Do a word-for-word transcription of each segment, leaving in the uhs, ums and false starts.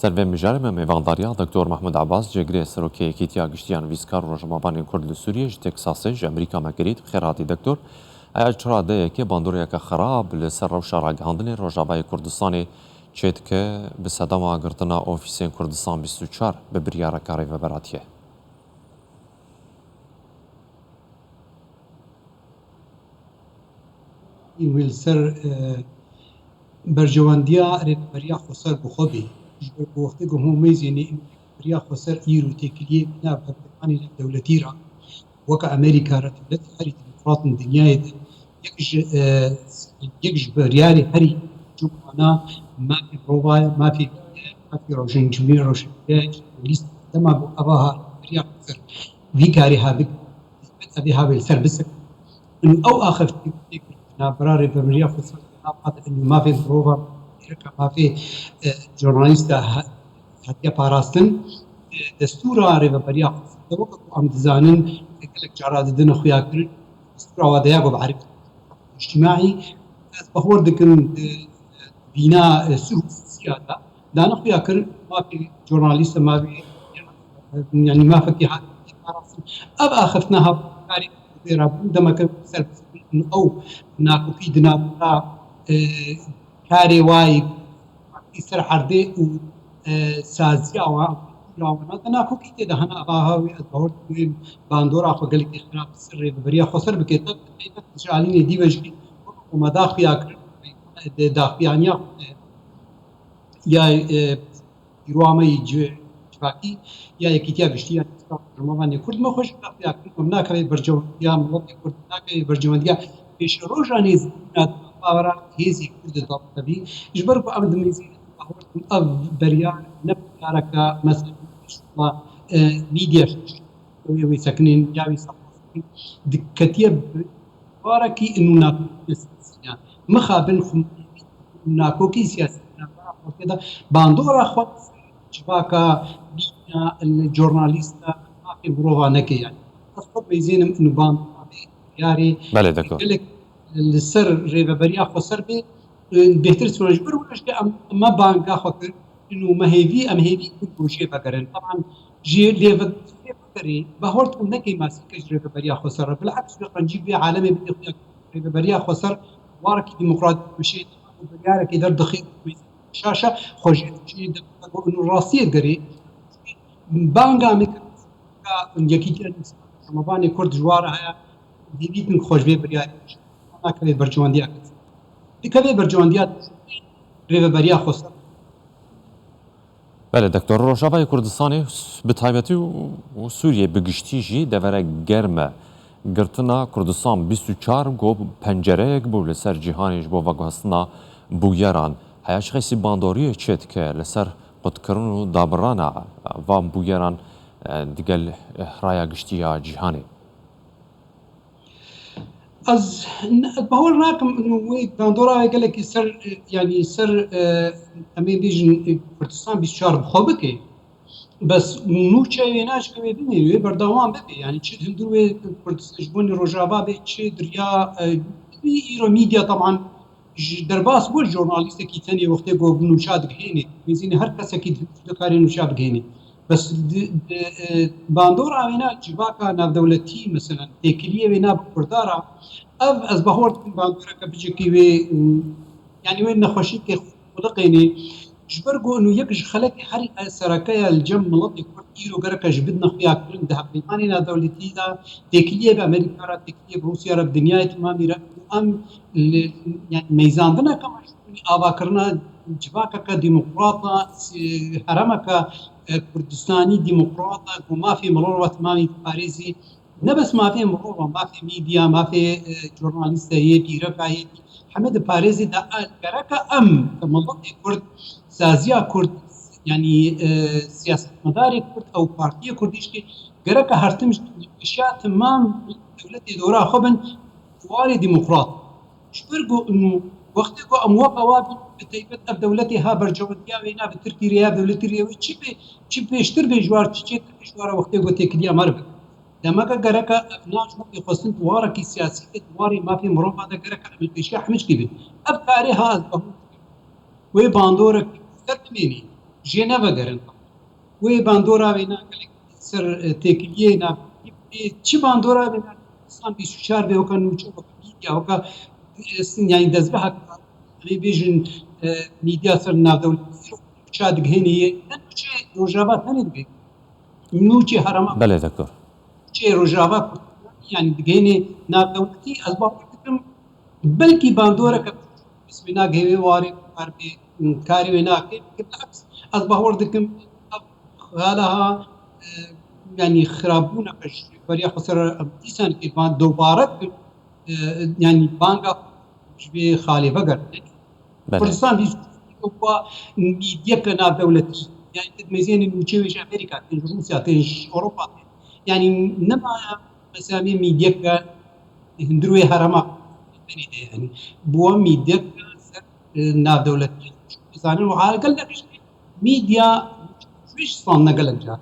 Ser vê mijarê me mêvandariya Doktor Mahmud Abbas, Cêgirê Serokê Yekîtiya Giştî ya Nivîskar û Rojnamevanên Kurd li Sûriyê, ji Texasê, ji Amerîka me kirî. Bi xêr hatî, Doktor. Eya çira de yekê bandoriyeke xirab li ser rewşa ragihandinê Rojavayê Kurdistanê çêdike, bi sedema girtina ofîsên Kurdistan bîst û çar bi biryareke rêveberatiye. Wê li ser, e, berjewendiya rêveberiya xweser bi xwe bê. Ji ber ku wextê ku hûn mêzênê rêveberiya xweser îro têkiliyê nav hevpeymanê navdewletî re, weke Amerîka re, dewlet herî demokrat in dinyayê de, yek ji, e, yek ji biryarê herî cumana mafê mirova ye, mafê, mafê rojin, cimî rojin, lîst dema ku eva ha rêveberiya xweser vî karê ha bik, ev ê ha bê li ser bisek. Û ew axiftin navbera rêveberiya xweser, nav mafê mirova, pîreka mafê, e, jurnalîsta ha-, hatiye parastin. E, destûra rêveberiya xweser, weke ku em dizanin, e, gelek cara didine xuyakirin, destûra wadeya ku bi eribî îctîmaî, ez bawer dikim, e, vîna, e, suh û sisiya de, dane xuyakirin, mafê jurnalîst, mafê, yanî mafekî hatî parastin. Ev axiftina ha karê vê re bû, demeke ser ew nakokî di navbera, e, karê wayî ser erdê û, e, saziya wan, ya wana de nakokî tê de hene. Ava ha wê ez bawer dikim wê bandora xwe gelekî xirab ser rêveberiya xweser bike. Te taybet ji alînê dî ve jî weke me daxuya kir, de daxuyaniya xwe ya, e, îro me yî ci-, civakî ya Yekîtiya Giştî ya Rojnamevanê Kurd me xwe ji daxuya kir, em nakeve berjewendiya miletê Kurd, nakeve berjewendiya pêşeroja nêzîkîna bawera hêzî Kurd de dabitebî. Ji ber ku em dimêzînin, ev beryar ne biryareke mesela, e, mîdya wê, wê sekinên ya wê sahasî diketiye bi barekî û nakokî siyasî. Mixabin xwe nakokî siyasî navbera xelkê de bandora xwe civaka mîdya, jurnalîsta, mafê mirova neke yanî. Ez xwe mêzênim û bandora vê biryarê Belê, Doktor. Gelek li ser rêveberiya xweser bê, e, bêhtir sona ji ber wilo jî em, me banga xwe kir û me hêvî, em hêvî ku rojê vegerin. Teban jê lê ve-, lê vegerê, bahort û nekê masîke ji rêveberiya xweser re. Bileheks wê qencî vê alemê bidê xuya rêveberiya xweser warekî demokratîk bişê, biryareke derdixê şaşa xwe jê dişê de û rastiyê gerê banga me kir. Yekîtiya Rojnamevanê Kurd ji wa re heye, dîvîtin xwe ji vê biryarê nakeve berjewendiya kesî. Dikeve berjewendiya rêveberiya xweser. Belê, Doktor, Rojavayê Kurdistanê bi taybetî û, û Sûriyê bi giştî jî deverek germ e. Girtina Kurdistan bîst û çar got pencereyek bû li ser cîhanê ji bo veguhestina bûyeran. Heya çi xesî bandoriyê çê dike li ser qutkirin û dabirana van bûyeran, e, digel raya giştî ya cîhanê? Ez, ez bawer nakim û wê bandora wê gelekî ser, e, yanî ser, e, em ê bêjin, e, Kurdistan bîst û çar bi xwe bike. Bes nûçe wê naşke wê bimê, wê berdewam bibe. Yanî çi hundir wê Kurdistan ji bo Rojava bê, çi diriya, e, îro mîdya teban ji derbas bû, jurnalîstekî tenê wextê ku nûça digihênê, mêzînê her kesekî dikarê nûça bigihênê. Bes di, di, e, bandora wêna civaka navdewletî, meselen, têkiliyê wêna bi Kurda re, ev ez bahor dikim bandoreke bicekî wê, yanî wê nexweşîkê xuliqênê. Ji ber ku û yek ji xelekê herî sereke ye li cem miletê Kurd, îro gereke ji bidne xuya kirin di hevpeymanê navdewletî de, têkiliyê bi Amerîka re, têkiliyê bi Rûsya re, bi dinyayê temamî re û em li, yanî meyzandineke me ji avakirina civakeke demokrat a, si-, herêmeke, e, Kurdistanî demokrat a ku mafê mirov re temamî diparêzî. Ne bes mafê mirov a, mafê mîdya, mafê, e, jurnalîsta yê, pîreka yê, heme diparêzî de, e, gereke em, miletê Kurd, saziya Kurd, yanî, e, siyasetmedarê Kurd ew partiyê Kurdî jî gereke her tim ji pêşiya temam dewletê dora xwe bin warê demokrat. Ji ber ku û wextê ku em weke wa bin, bi taybet ev dewletê ha berjewendiya wê ne bi Tirkî re ya dewletî re wê çi pê-, çi pêştir bê ji war, çi çêtir bê ji war wextê ku têkiliya me re bin. Demeke gereke ev nav ji xwe xwestin di warekî siyasî de, di warê mafê mirova de gereke em li pêşiya hemî ştî bin. Ev karê ha ez behû dikim. Wê bandorek ser bimênî. jê nevegerin. Wê bandora wê na gelek ser, e, têkiliyê na, çi bandora wê na, san bîst û çar bê, weka nûçe, weka mîdya, weka, e, yanî dezgeha, em ê bêjin, e, mîdya ser navdewletî, nûça digihênê yê, ne nûçê Rojava tenê digihênê. Nûçê herêma. Belê, doktor. Nûçê Rojava Kurdistanê, yanî digihênê navdewletî, ez bawer dikim, belkî bandoreke ismê nagihê wê warê, kar bê, karê wê nake. Bilaks, ez bawer dikim, ev xala ha, e, yanî xirabûneke ji beriya xwe ser, em dîsan kê ban-, dobare dikim, e, yanî banga ji vê xalê vegertin. Belê. Kurdistan dî wa mîdyeke navdewletî, yanî tu dimêzênî nûçe wê ji Amerîka tên, ji Rûsya tên, ji Ewropa tên. Yanî nemaye mesela mîdyeke hundir wê herêma tenê de, yanî bû mîdyeke ser, e, navdewletî. Zanin û ha gelek jî mîdya ji san ne gelek car.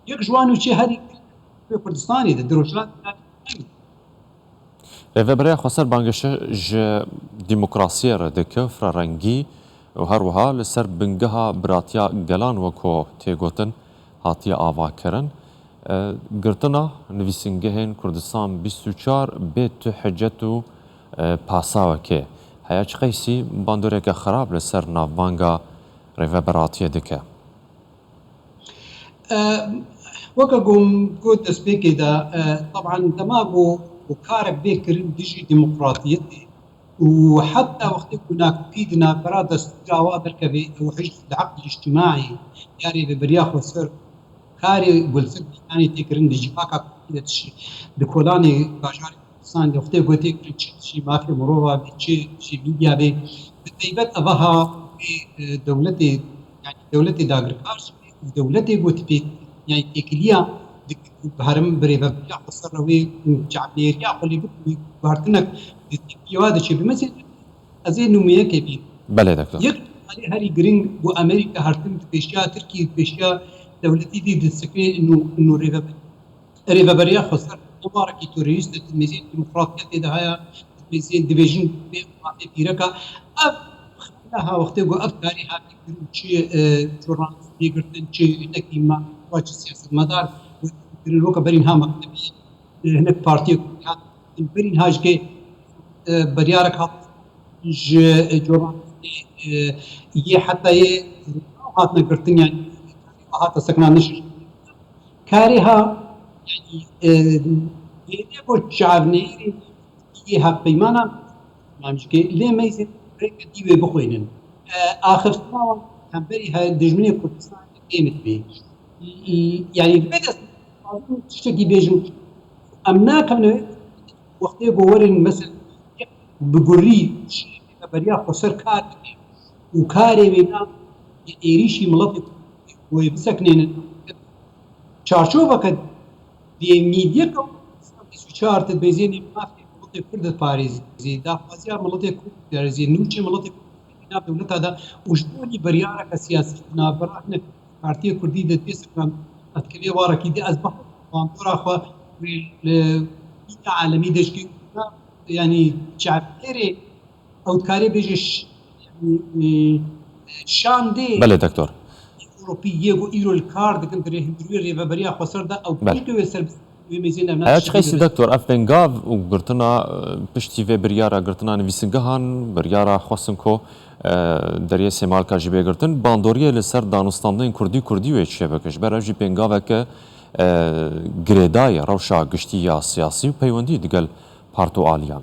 Yek ji wan nûçe herî wê Kurdistanê de, di Rojhilatê de. Rêveberiya Xweser bangehişte ji demokrasiyê re dike, firerengî û her wiha li ser bingeha biratiya gelan wek ku tê gotin hatiye avakirin. E, girtina nivîsingehên Kurdistan bîst û çar bê tu hicet û, e, pasawekê heye çi qeysî bandoreke xirab li ser navbanga rêveberatiyê dike. E, weke ku min got destpêkê de, e, teban dema ku, ku karek bê kirin dijî demokratiyetê û heta wextê ku nakokî di navbera destûra wa derkeve û hij-, li heql îctimaî ya rêveberiya xweser karê ku li ser meydanê tê kirin di civaka kurdî de, di kolanê bajarê Kurdistanê de wextê ku tê kirin çi dijî mafê mirova bê, çi dijî mîdya bê, bi taybet evaha wê, e, dewletê, yanî dewletê dagirkar jî dewletê ku dibê, yanî têkiliya di herêma bi rêveberiya xweser re wê çavnêriya xwe lê bikin, wê guhertinek di têkiliya wa de çêbe. Mesela ez ê nimûneyekê bînim. Belê, doktor. Yek alî herî giring ku Amerîka her tim di pêşiya Tirkiyê, di pêşiya dewletî dî disekine û, û rêve-, rêveberiya xweser ne barekî terorîst e, dimêzên demokratiyetê de heye, dimêzên dibêjin bê mafê pîreka. Ev xela ha wextê ku ev karî hatî kirin, çi, e, jurnalîst bê girtin, çi hinekî ma, çi siyasetmedar kirin, weke berî niha mektebî, e, hinek partiyek hat, berî niha jî ke, e, beriyarek hat ji, e, jurnalîstê, e, yê heta yê hatine girtin, yanî hate sekina nişir. Karê ha, yanî, e, yê ku çavnêrê yê hevpeymanan, mamjikê lê meyzên rêke dî wê bixwînin. E, axiftina wan hemberî he-, dijminê Kurdistanê tê mitbê. Î, î, yanî li vê dest tiştekî bêjim, em nakevin wê wextê ku werin mesela bi gurî ji rêveberiya xweser kar bike û karê wê na êrîşî miletê wê biseknênin. Çarçoveke dê mîdyeke bîst û çar te dibêzênê mafê miletê Kurd diparêzî, daxwaziya miletê Kurd diparêzî, nûçê miletê Kurd nav dewleta de û ji bo wî biryareke siyasî di navbera hinek partiyê Kurdî de tê sekiran, ez dikevê warekî dî, ez bawer bandora xwe wê li mîdya alemî de ji ke, yanî çavdêrê ew dikarê bêje ş-, yanî, e, şandê Belê, doktor. Ewropî yê ku îro li kar dikin di rê-, hundiriyê rêveberiya xweser de ew Belê. Piştî wê ser wê mêzên ev Eya çi qeysî doktor, ev pengav û girtina, e, piştî vê biryara girtina nivîsingehan, biryara xwestin ku, e, deriyê Sêmalka jî bê girtin, bandoriyê li ser danûstandinên kurdî kurdî wê çêbike. Ji ber ev jî pengaveke, e, girêdayî rewşa giştî ya siyasî û peywendî digel parto aliyan.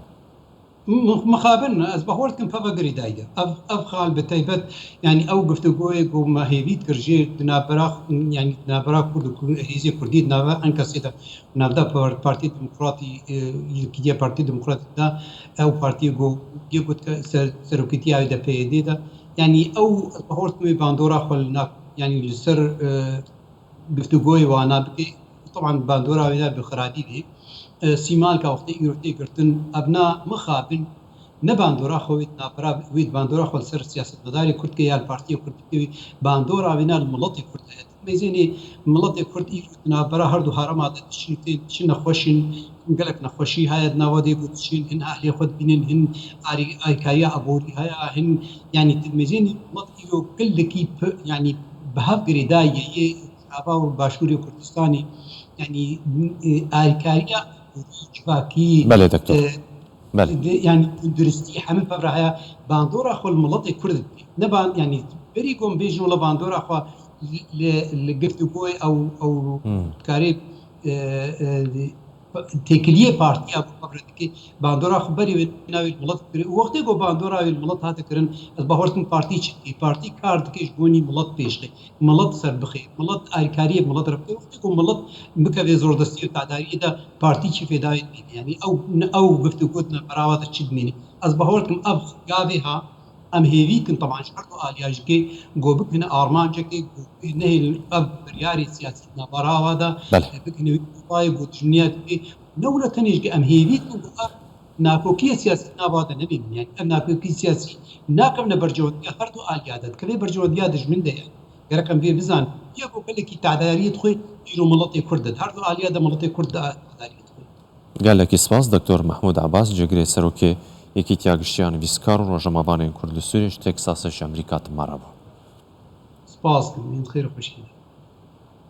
Mix-, mixabin, ez bawer dikim peve girêdayî ye. Ev, ev xal bi taybet, yanî ew guftûgoyê ku me hêvî dikir jê di navbera, yanî di navbera Kurd û Kur-, hêzê Kurdî di navbera Enkasê de, navda par-, Partî Demokratî, e, yekîtiya Partî Demokratî de, ew partiyê ku yê ku dike ser-, serokêtiya wê de P Y D de, yanî ew ez bawer dikim wê bandora xwe li nav, yanî li ser, e, guftûgoyê wana bike. Teban bandora wê ne bi xirabî bê. E, Sîmalka wextê îro tê girtin, ev na mixabin, ne bandora xwe wê di navbera, wê di bandora xwe li ser siyasetmedarê Kurd ke ya li partiyê Kurd dike wê, bandora wê ne li miletê Kurd heye. Mêzênê miletê Kurd îro di navbera her du herêma de diçin, tê diçin nexweş in, gelek nexweşî heye di nava dê ku diçin, hin ehlê xwe dibînin, hin arî-, alîkariya aborî heye, hin, yanî di mêzênê milet îro gelekî pi-, yanî bi hev girêdayî yê Rojava û Başûrê Kurdistanê, yanî, e, alîkariya civakî, Belê, doktor. e, Belê. de- yanî tunduristî hemî pevra heye bandora xwe li miletê Kurd dike. Ne ban, yanî berî ku em bêjin wela bandora xwe li, li, li giftûgoyê ew, ew Hmm. karê, e, e, têkiliyê partiya ku xebre dike, bandora xwe berê wê navê li milet kire. Û wextê ku bandora wê li milet hate kirin, ez bawer dikim partî çi dike? Partî kar dike ji bonî milet pêşxe. Milet ser bixe. Milet alîkariyê milet re bike. Wextê ku milet bikeve zordestî û tedariyê de partî çi fêdayê dimîne? Yanî ew, ew giftûgo di navbera wa de çi dimîne? Ez bawer dikim ev gavê ha, em hêvî dikin, teban ji her du aliya jikê ku bikine armancekê ku nehêlin ev biryarê siyasî di navbera wa de Belê. bikine wî qutayê ku dijminiya dike. Ne wilo tenê jikê em hêvî dikin ku ev nakokiya siyasî di nava de nemînin. Yanî ev nakokî siyasî nakevne berjewendiya her du aliya de. Dikeve berjewendiya dijmin de ye. Gerek em vê bizanin. Ya ku gelekî tedariyê dixwe îro miletê Kurd de. Her du aliya de miletê Kurd de tedariyê dixwe. Gelekî spas, Doktor Mehmûd Ebas, cigirê serokê Yekîtiya Giştiya Nivîskar û Rojnamevanên Kurd li Sûriyê ji Teksasê ji Amerîka di me re bû. Spas dikim, yên xêr û xweşî.